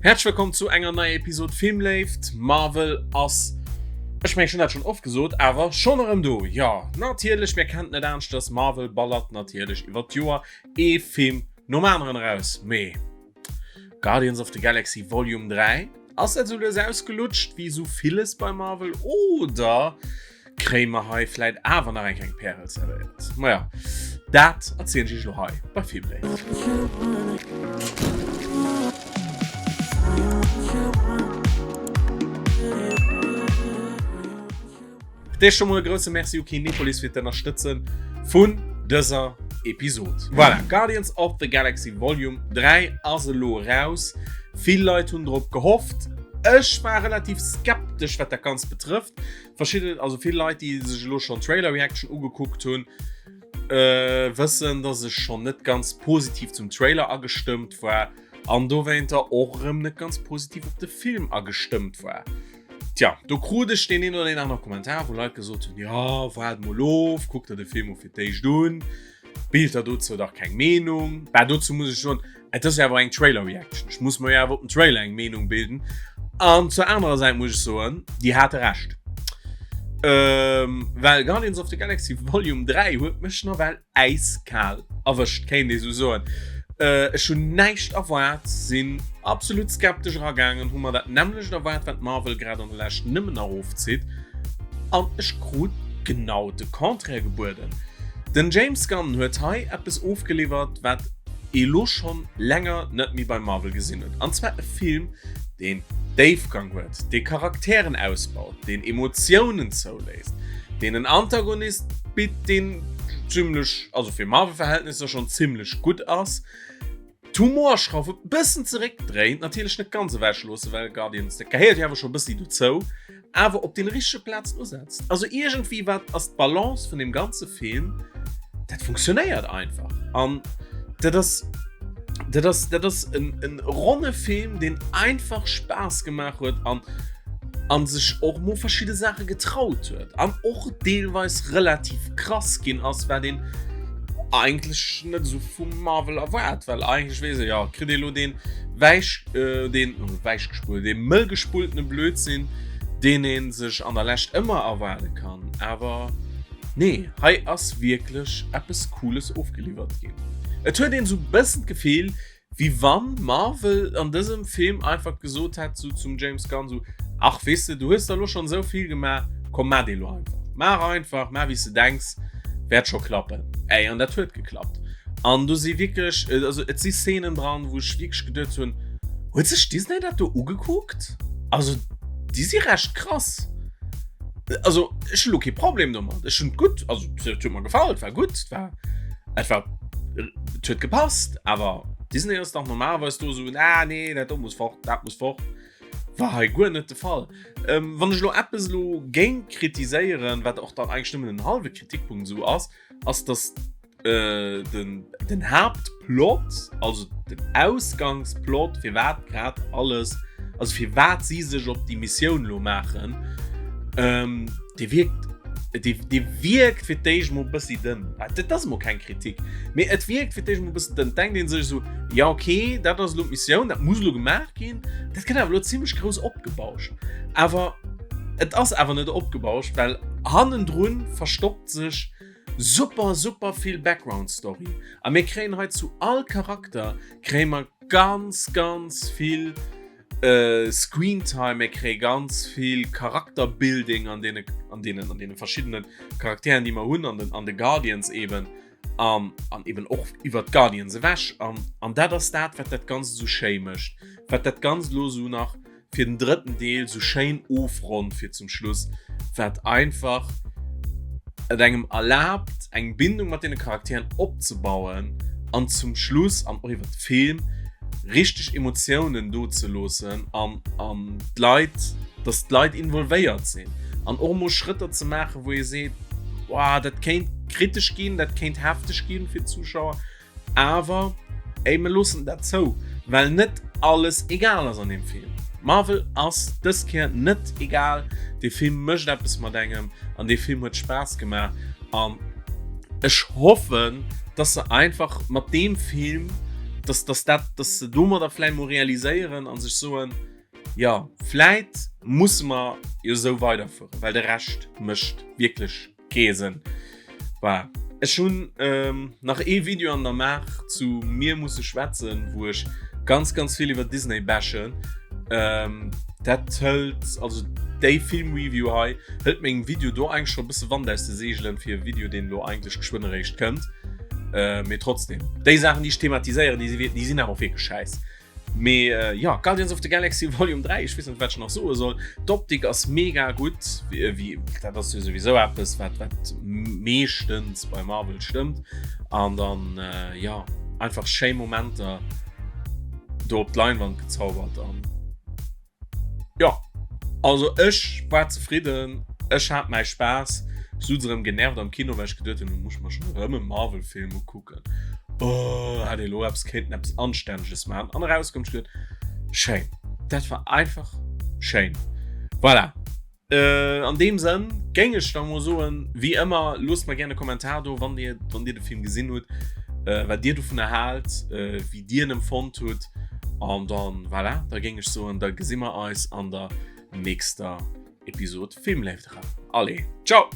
Häerzlech wëllkomm zu enger neier Episode Filmléift. Marvel ass, ech mengen ech hunn dat schonn oft gesot, awer schonn erëm do. Jo, natierlech, mir kennen et net aneschters, Marvel ballert natierlech iwwert d'Joer ee Film nom aneren eraus. Mee Guardians of the Galaxy Volume 3, ass dat esou lues ausgelutscht wéi esou villes bei Marvel oder Kréie mer hei vläit awer nach eng kleng Pärel zerwéiert? Maja, dat erzielen ech iech elo hei bei Filmléift. Fir d'éischt scho mol e grousse Merci u Kinepolis fir d'Ënnerstëtze vun dëser Episod. Voilà, Guardians of the Galaxy Volume 3 ass elo eraus. Vill Leit hunn drop gehofft. Ech war relativ skeptesch, wat dat Ganzt betrëfft. Verschidden, also vill Leit, déi sech elo schonn Trailer Reaction ugekuckt hunn, äh, wëssen, dass ech schonn net ganz positiv zum Trailer agestëmmt war an dowéinter och erëm net ganz positiv op de Film agestëmmt war. Tja, do krut ech deen een oder deen anere Kommentar, wou Leit gesot hunn, ja, waart mol of, kuck der de Film mol fir d'éischt un. Bild der dozou dach keng Meenung. Bah, dozou muss ech soen, et ass jo awer eng Trailer Reaction. Ech muss mer jo awer op den Trailer eng Meenung bilden. An zur anerer Säit muss ech soen, déi hate Recht. Ähm, well Guardians of the Galaxy Volume 3 huet mech nawell äiskal erwëscht, kéint ee sou soen. Äh, ech hunn näischt erwaart, sinn absolut skeptesch eragaangen, hu mer dat nämmlecht erwaart, wat Marvel grad an der Lescht nëmmen erofzitt, an ech krut genau de Contraire gebueden. Den James Gunn huet hei eppes ofgeliwwert, wat ee lo schonn länger net méi bei Marvel gesinn huet, an zwar e Film, deen Déifgang huet, dee Charakteren ausbaut, deen Emotiounen zouléisst, deen en Antagonist bitt, deen zimmlech, also fir Marvel-Verhältnisser schonn zimmlech gutt ass. D'Humorschrauf e bëssen zeréckdréint, natierlech net ganz ewech loossen, well Guardians, dat gehéiert jo awer scho e bëssi dozou, awer op den richtege Plazen usetzt. Also iergendwéi wat ass d'Balance vun deem ganze Film, dat funktionéiert einfach an dat ass, dat ass, dat ass en, en ronne Film, deen einfach Spaass gemaach huet an an sech och mol verschidde Saache getraut huet an och deelweis relativ krass ginn ass, wat een eigentlech net esou vu Marvel erwaart, well eigentlech weess ee jo, kritt ee lo dee wäich, deen wäich gespulten, dee mëll gespultene Blödsinn, deen ee sech an der Lescht ëmmer erwaarde kann. Awer nee, hei ass wierklech eppes Cooles ofgeliwwert ginn. Et huet een esou bëssen d'Gefill, Wéi wann Marvel an dësem Film einfach gesot hätt sou zum James Gunn sou, ach weess de, du hues der elo schonn esou vill gemaach, komm maach dee lo einfach. Maach einfach, maach wéi s de denks, wäert scho klappen. Ey, an dat huet geklappt. An do si wierklech, also et si Szenen dran, wou ech wierklech geduet hunn, huet sech Disney dat do ugekuckt? Also déi si recht krass. Also ech hunn elo kee Problem domat, ech hunn et gutt, also et huet mer gefall, et war gutt, et war, et war, et huet gepasst, awer Disney ass dach normalerweis do esou, ah nee, dat do muss fort, dat muss fort. War hei guer net de Fall. Ähm, wann ech elo eppes elo géing kritiséieren, wat och dann eigentlech nëmmen en hallwe Kritikpunkt esou ass, ass dass äh, den, den Haaptplot, also den Ausgangsplot, firwat grad alles, also firwat si sech op déi Missioun lo maachen, ähm, dee wierkt, dee, dee wierkt fir d'éischt mol bëssi dënn. Ah, dat ass mol keng Kritik, mee et wierkt fir d'éischt mol bëssen dënn. Denkt een sech esou, ja okay, dat ass elo d'Missioun, dat muss elo gemaach ginn, dat gëtt awer elo zimmlech grouss opgebauscht. Awer et ass awer net opgebauscht, well hannendrun verstoppt sech Super super vill Background Story a mir kréien hei zu all Charakter kréie mer ganz ganz vill äh, Screen Time, mir kréie ganz vill Charakterbuilding an deene an deenen an deene verschiddenen Charakteren déi mer hunn an den an de Guardians eben an an eben och iwwer d'Guardians ewech an an dat ass dat wat dat Ganzt esou schéi mécht, wat dat Ganzt elo esou nach fir den drëtten Deel sou schéin ofronnt fir zum Schluss, wat einfach et engem erlaabt eng Bindung mat deene Charakteren opzebauen an zum Schluss an och iwwer de Film richteg Emotiounen do ze loossen an an d'Leit, dass d'Leit involvéiert sinn an och emol Schrëtter ze maachen, wou ee seet, Wow, dat kéint kritesch ginn, dat kéint hefteg ginn fir d'Zuschauer. Awer ey, mir loossen dat zou, well net alles egal ass an deem Film. Marvel ass dës Kéier net egal, dee Film mécht eppes mat engem an dee Film huet Spaass gemaach an ech hoffen, dass se einfach mat deem Film. Dass, dass dat, dass se domadder vläicht mol realiséieren a sech soen, jo, vläicht musse mer jo esou weiderfueren, well de Rescht mécht wierklech kee Sënn. Voilà. Ech hunn ähm, nach ee Video an der Maach zu Mir musse schwätzen, wou ech ganz ganz vill iwwer Disney bashen. Ähm, dat hëlt also déi Filmreview hei hëlt mengem Video do eigentlech scho e bësse Wand aus de Seegelen fir e Video, deen elo eigentlech geschwënn eréischt kënnt. Äh, mee trotzdem, déi Saachen, déi ech thematiséieren, déi si, déi sinn awer och wierklech schäiss. Mee äh, ja, Guardians of the Galaxy Volume 3, ech weess net, wat ech nach soe soll. D'Optik ass mega gutt, wéi, wéi, dat ass jo souwisou eppes, wat, wat meeschtens bei Marvel stëmmt. An dann, äh, ja, einfach schéi Momenter do op d'Leinwand gezaubert an Jo, also ech war zefridden, ech hat mäi Spaass. Ech sutz erëm genervt am Kino, well ech geduet hunn, elo muss ech mer schonn erëm e Marvel-Film ukucken. Oh, hätt ee elo eppes kéinten eppes Anstänneges maachen. An erauskomm, ech geduet, schéin, dat war einfach schéin. Voilà. An deem Sënn géing ech da mol soen, wéi ëmmer, loosst mer gären e Kommentar do, wann Dir, wann Dir de Film gesinn hutt, wat Dir dovunner haalt, wéi Dir en empfonnt hutt. An dann, voilà, da géing ech soen, da gesi mer eis an der nächster Episod Filmléift erëm. Allez, ciao!